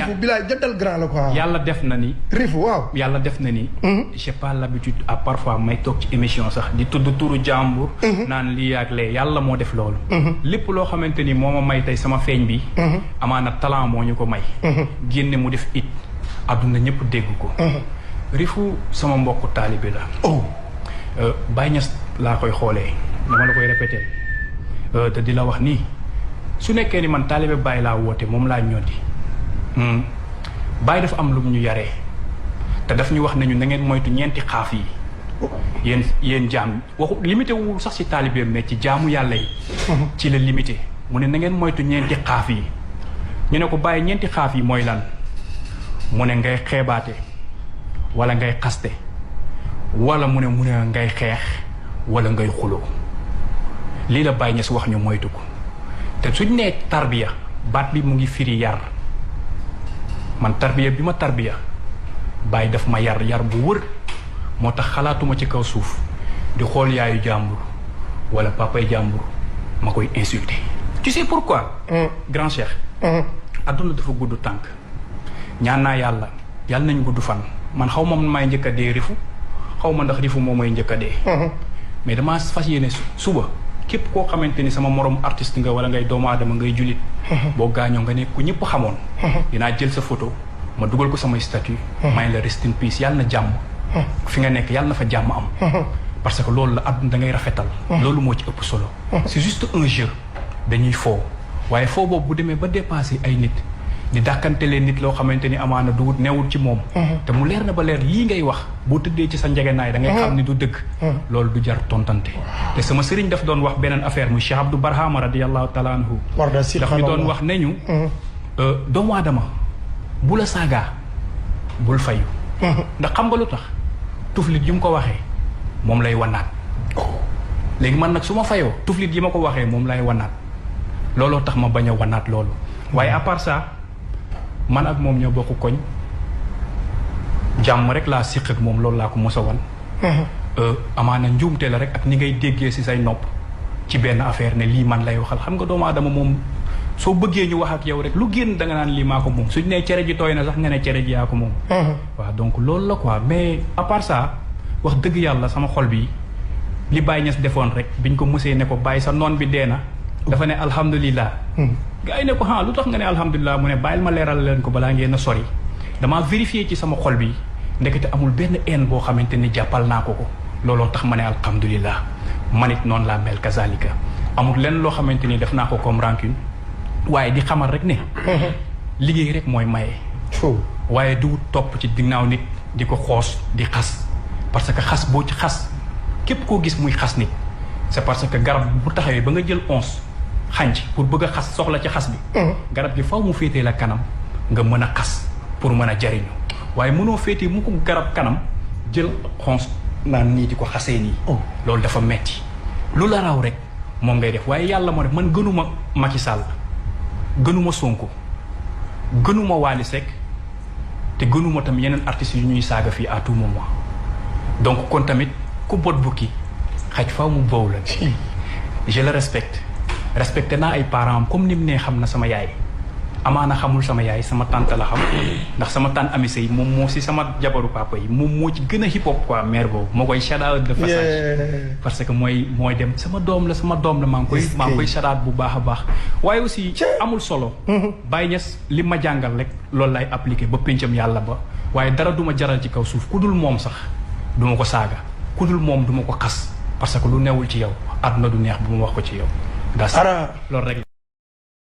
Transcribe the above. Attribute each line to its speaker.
Speaker 1: Rifu bilaay jantal grand la quoi.
Speaker 2: yàlla def na ni.
Speaker 1: Rifu waaw.
Speaker 2: yàlla def na ni. j'ai pas l'habitude à parfois may toog ci émission sax di tudd turu jàmbur. naan lii ak lee yàlla moo def loolu. lépp loo xamante ni moo ma may tey sama feeñ bi. amaana talent moo ñu ko may. génne mu def it àdduna ñëpp dégg ko. Rifu sama mbokku taalibe la. Baye Niass laa koy xoolee dama la koy répété te di la wax nii su nekkee ni man taalibe Baye laa woote moom laa ñoddi Baye dafa am lu mu ñu yaree te daf ñu wax nañu na ngeen moytu ñeenti xaaf yi yéen jaam waxu limité wul sax ci taalibeem mais ci jaamu yàlla yi. ci la limité mu ne na ngeen moytu ñeenti xaaf yi ñu ne ko Baye ñeenti xaaf yi mooy lan mu ne ngay xeebaate wala ngay xaste wala mu ne ngay xeex wala ngay xuloo lii la Baye Niass wax ñu moytu ko te suñ nee tarbiya baat bi mu ngi firi yar man tarbiya bi ma tarbiya Baye daf ma yar bu wër moo tax xalaatuma ci kaw suuf di xool yaayu jàmbur wala papay jàmbur ma koy insulter. tu sais pourquoi. grand cheikh. adduna dafa gudd tànk ñaan naa yàlla nañ gudd fan man xaw ma may njëkk a dee Rifu xaw ma ndax Rifu moo may njëkk a dee. mais damaa fas yéene suba képp koo xamante ni sama morom artiste nga wala ngay doomu aadama ngay julit boo gaañoo nga ne ku ñëpp xamoon. dinaa jël sa photo ma dugal ko samay statut may la rest in peace yàlla na jàmm. fi nga nekk yàlla na fa jàmm am. parce que loolu la àdduna da ngay rafetal. loolu moo ci ëpp solo. c'est juste un jeu dañuy foo waaye foo boobu bu demee ba dépassé ay nit di dàkkantelee nit loo xamante ni amaana du newul ci moom. te mu leer na ba leer lii ngay wax boo tëddee ci sa njegenaay da ngay xam ni du dëgg. loolu du jar tontante. te sama sëriñ daf doon wax beneen affaire mu Cheikh Abdou Barhama radiyallahu taala anhu daf ñu doon wax ne ñu. doomu aadama bu la saagaa bul fayu. ndax xam nga lu tax tuflit yi mu ko waxee moom lay wanaat. léegi man nag su ma fayoo tuflit yi ma ko waxee moom lay wanaat looloo tax ma bañ a wanaat loolu. waaye à part ça man ak moom ñoo bokk koñ jàmm rek laa siq ak moom loolu laa ko mos a wan. amaana njuumte la rek ak ni ngay déggee ci say nopp ci benn affaire ne lii man lay waxal xam nga doomu aadama moom soo bëggee ñu wax ak yow rek lu génn da nga naan lii maa ko moom suñ nee cere ji tooy na sax nga ne cere ji yaa ko moom. waaw donc loolu la quoi mais à part ça wax dëgg yàlla sama xol bi li Baye Niass defoon rek biñ ko mësee ne ko bàyyi sa noon bi dee na. dafa ne alhamdulilah. gars yi ne ko lu tax nga ne alhamdulilah mu ne bàyyil ma leeral leen ko balaa ngeen a sori damaa vérifier ci sama xol bi ndekete amul benn haine boo xamante ni jàppal naa ko looloo tax ma ne alhamdulilah man it noonu laa mel kazalika amul lenn loo xamante ni def naa ko comme rancune waaye di xamal rek ne. liggéey rek mooy maye. waaye du topp ci ginnaaw nit di ko xoos di xas parce que xas boo ci xas képp koo gis muy xas nit c'est parce que garab bu taxawee ba nga jël once. xànc pour bëgg a xas soxla ci xas bi. garab gi faw mu féetee la kanam nga mën a xas pour mën a jariñu waaye mënoo féetee mu ko garab kanam jël xons naan nii di ko xasee nii. loolu dafa metti lu la raw rek moom ngay def waaye yàlla moo def man gënuma Macky Sall gënuma Sonko gënuma Wally Seck te gënuma tam yeneen artistes yu ñuy saaga fii à tout moment donc kon tamit ku bot bukki xaj faw mu bow la. je le respecté naa ay parents am comme ni mu nee xam na sama yaay amaana xamul sama yaay sama tante la xam ndax sama tante Ami Sey moom moo si sama jabaru papa yi moom moo ci gën a hip hop quoi mère boobu moo koy shout out de passage parce que mooy dem sama doom la maa ngi koy shout out bu baax a baax waaye aussi amul solo Baye Niass li ma jàngal rek loolu lay appliqué ba péncam yàlla ba waaye dara duma jaral ci kaw suuf ku dul moom sax duma ko saaga ku dul moom duma ko xas parce que lu newul ci yow àdduna du neex bu ma wax ko ci yow. ara loolu rek la.